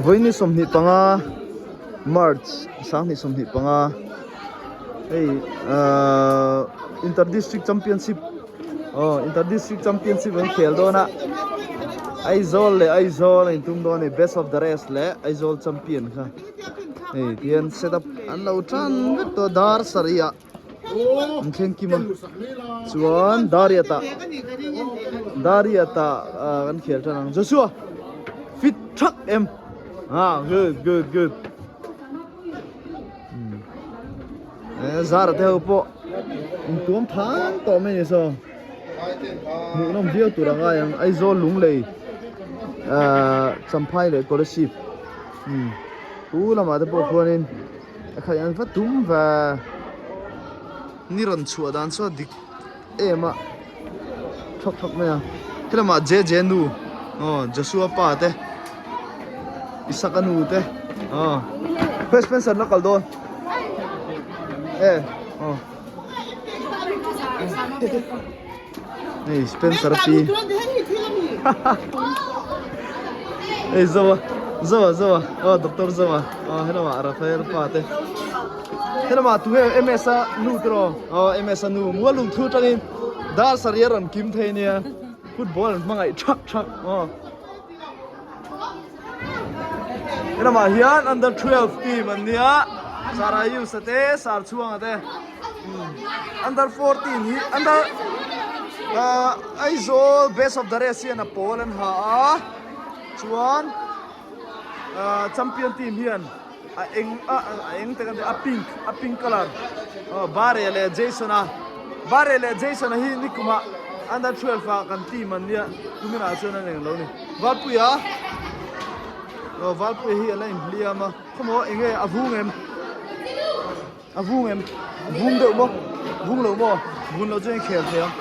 Vawiin 25 March 2025 hei ahh inter district championship aw inter district championship an khel dawn a Aizawl leh Aizawl a intum dawn a ni best of the rest leh Aizawl champion kha hei tihian set up an lo tan vek tawh a dar sarih ah. An thleng kim a chuan Dariata Dariata ah kan khel tan ang Joshua fit thak em ah good good good eh zara te ho pawh intuam than tawh mai ni saw hmuh nawm viau tur a ngai ang Aizawl Lunglei ah Champhai leh Kolasib tu lamah te pawh khuanin. A khaih an va tum ve. Ni rawn chhuah dan chu a dik em a thawk thawk mai a helamah JJ nu aw Joshua pa te Isaka nu te aw First Spencer la kal dawn e aw hei Spencer pi hei Zoa Zoa Zoa aw Doctor Zoa aw helamah Rafael pa te helamah tu nge MS a nu te rawh aw MS a nu mual lung thu atangin dar sarih a rawn kim thei ania football an hmangaih thak thak aw helamah hian under 12 team an nia Sarayus a te Sarchhuanga te. Under 14 hi under ah Aizawl best of the rest hian a pawl an ha a chuan ah champion team hian a eng a a eng te kan tih a pink a pink colour aw Bare leh Jason a Bare leh Jason a hi nikumah under 12 ah kan team an nia tuminah chuan an englo a ni Valpuia aw Valpuia hi a la inhliam a khawmaw enge a vung em. A vung em? Vung deuh maw? Vung lo maw? Vun lo chu in khel thei ang.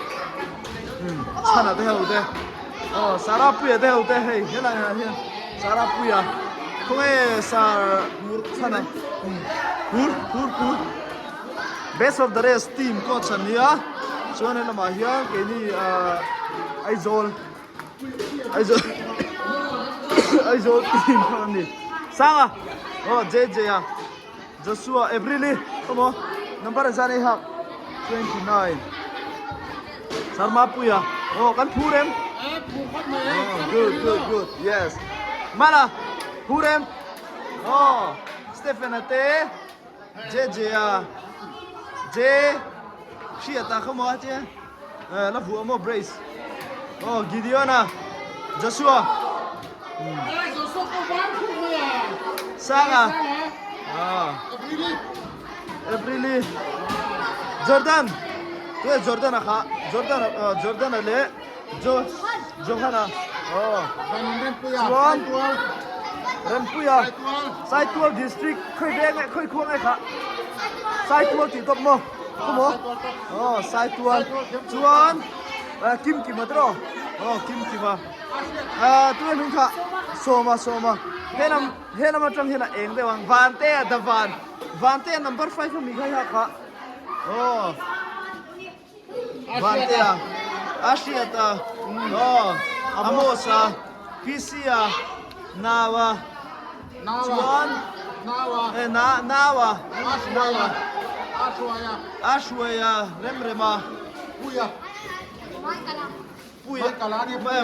Hmm, chhana te ho te. Oh, Sara Puia te ho te hei helai ah hian Sara Puia. Khawnge Sar chhana. Hmm. Pur, pur, pur. Best of the rest team coach an nia. Chuan helamah hian keini ah Aizawl Aizawl Aizawl team kha an ni. Sanga. Oh, JJ a. Joshua April-i emaw number zan ei hak 29 Sharma Puia aw kan phur em oh good good good yes Mala phur em aw Stephen-a te JJ a J Hriata kha maw che la vuah maw brace aw Gideon-a Joshua Sanga Aprili Jordan tu Jordan a kha Jordan Jordan a leh Jo Johana aw chuan Rempuia Saitual district khawi veng nge khawi khua nge kha Saitual tih tawp maw khaw maw aw Saitual chuan Kimkima te rawh aw Kimkima Ah tu hnung kha sawma sawma helam helam atang hian a eng deuh ang vante a the van vante a number 5 ami kha hi kha aw vante a a hriat a aw amos a pc a nawa chuan eh na nawa nawa a hruaia remrema puia Puia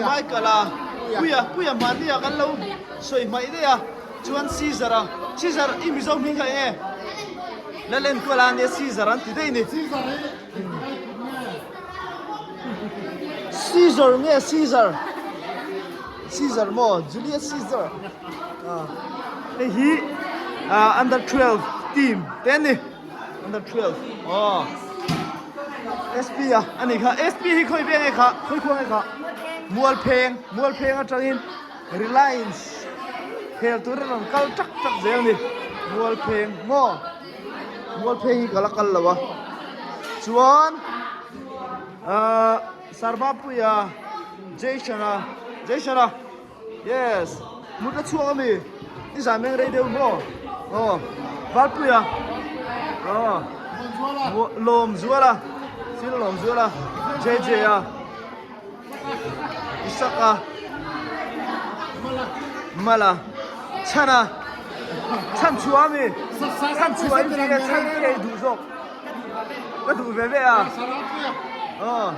Michael-a Puia Puia mahnia kan lo sawi hmaih daih a chuan Caesar-a Caesar i Mizo hming kha eng nge Lalenkuala ania Caesar an ti daih ni Caesar nge Caesar Caesar maw Julius Caesar hei hi under 12 team te an ni. Under 12 aw SP a ani kha SP hi khawi veng nge kha khawi khuang nge kha Mualpheng Mualpheng atangin Reliance khel turin rawn kal tak tak zel ni Mualpheng maw Mualpheng hi ka la kal lo a chuan ah Sarmapuia Jason a Jason a Yes, mut a chhuak ami? I zan meng rei deuh maw? Aw, Valpuia. Aw, Lawmzuala. Sir Lawmzuala. JJ a. Isaka. Mala Chhana Chhan chhuah ami Chhan chhuah in tinge chhan te i duh zawk ka duh ve ve a aw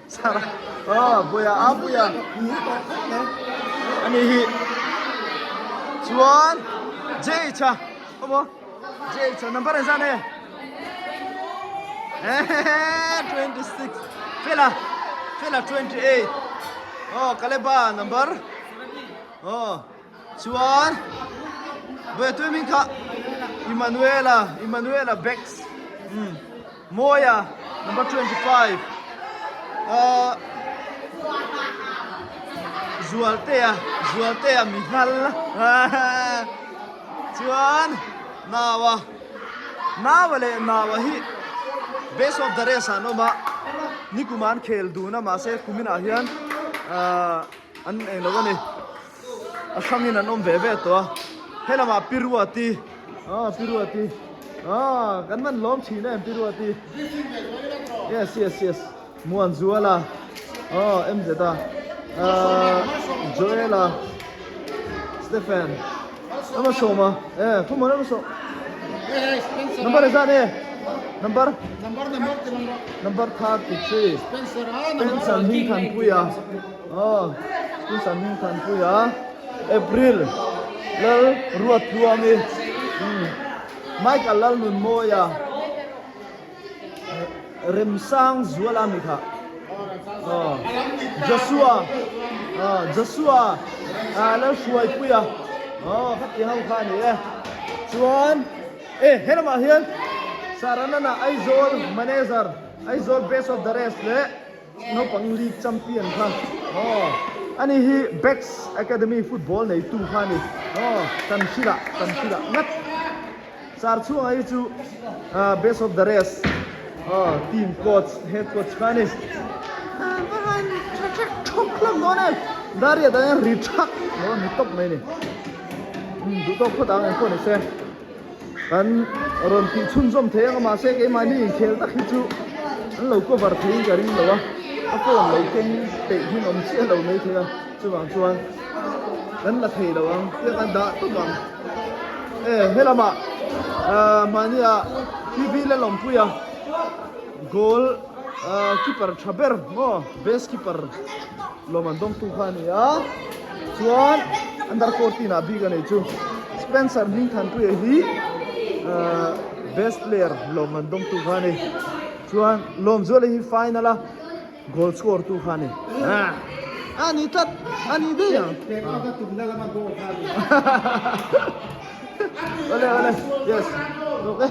Sara aw buia a buia ani hi chuan J cha aw J cha number engzat nge 26 Fela Fela 28 aw Kaleba number aw chuan Buia tui hming kha Emmanuela Emmanuela Bex umm Mawia number 25 ahh Zualtea Zualtea mi nghal chuan Naua Naua leh Naua hi best of the rest ah an awm a nikum ah an khel dun a mahse kumin ah hian ahh an englo a ni a hrangin an awm ve ve tawh a helamah Piruati aw Piruati aw kan man hlawm thin em Piruati yes yes yes Muanzuala aw MZ a ahh Joela Stephen ama sawma e come on ama sawm number engzat nge number number 33 Spencer Hmingthanpuia aw Spencer Hmingthanpuia April Lal Ruattluangi Michael Lalnunmawia. Remsang Zuala mi kha aw Joshua aw Joshua ah Lalhruaipuia aw khati ho kha a ni e chuan e he lamah hian Saranana Aizawl manager Aizawl best of the rest leh naupang league champion kha aw ani hi Bex Academy football neitu kha a ni aw Tanhrila Tanhrila ngat. Sar chhungah hi chu best of the rest team coach head coach kha a ni. Thawk hlak dawn e. Daria tan hian ri thak lo ni tawp mai a ni. Duh tawk phawt ang engpawh ni se. Kan rawn tih chhunzawm thei ang a mahse keimahni inkhel tak hi chu an lo cover theiin ka ring lo a. A phone lo keng peih hin awm chiah lo mai thei a chuvang chuan kan la thei lo ang tia kan dah tawp ang. E helamah mahnia TV la lawmpui a goal keeper tha ber maw best keeper lawm an dawngtu kha a ni a chuan under 14 ah bik a nei chu Spencer Hmingthanpuia hi best player lawm an dawngtu kha a ni chuan Lawmzuala hi final a. Goal score tu kha ni. A ni tlat a ni daih ang. Ole ole yes. Ok.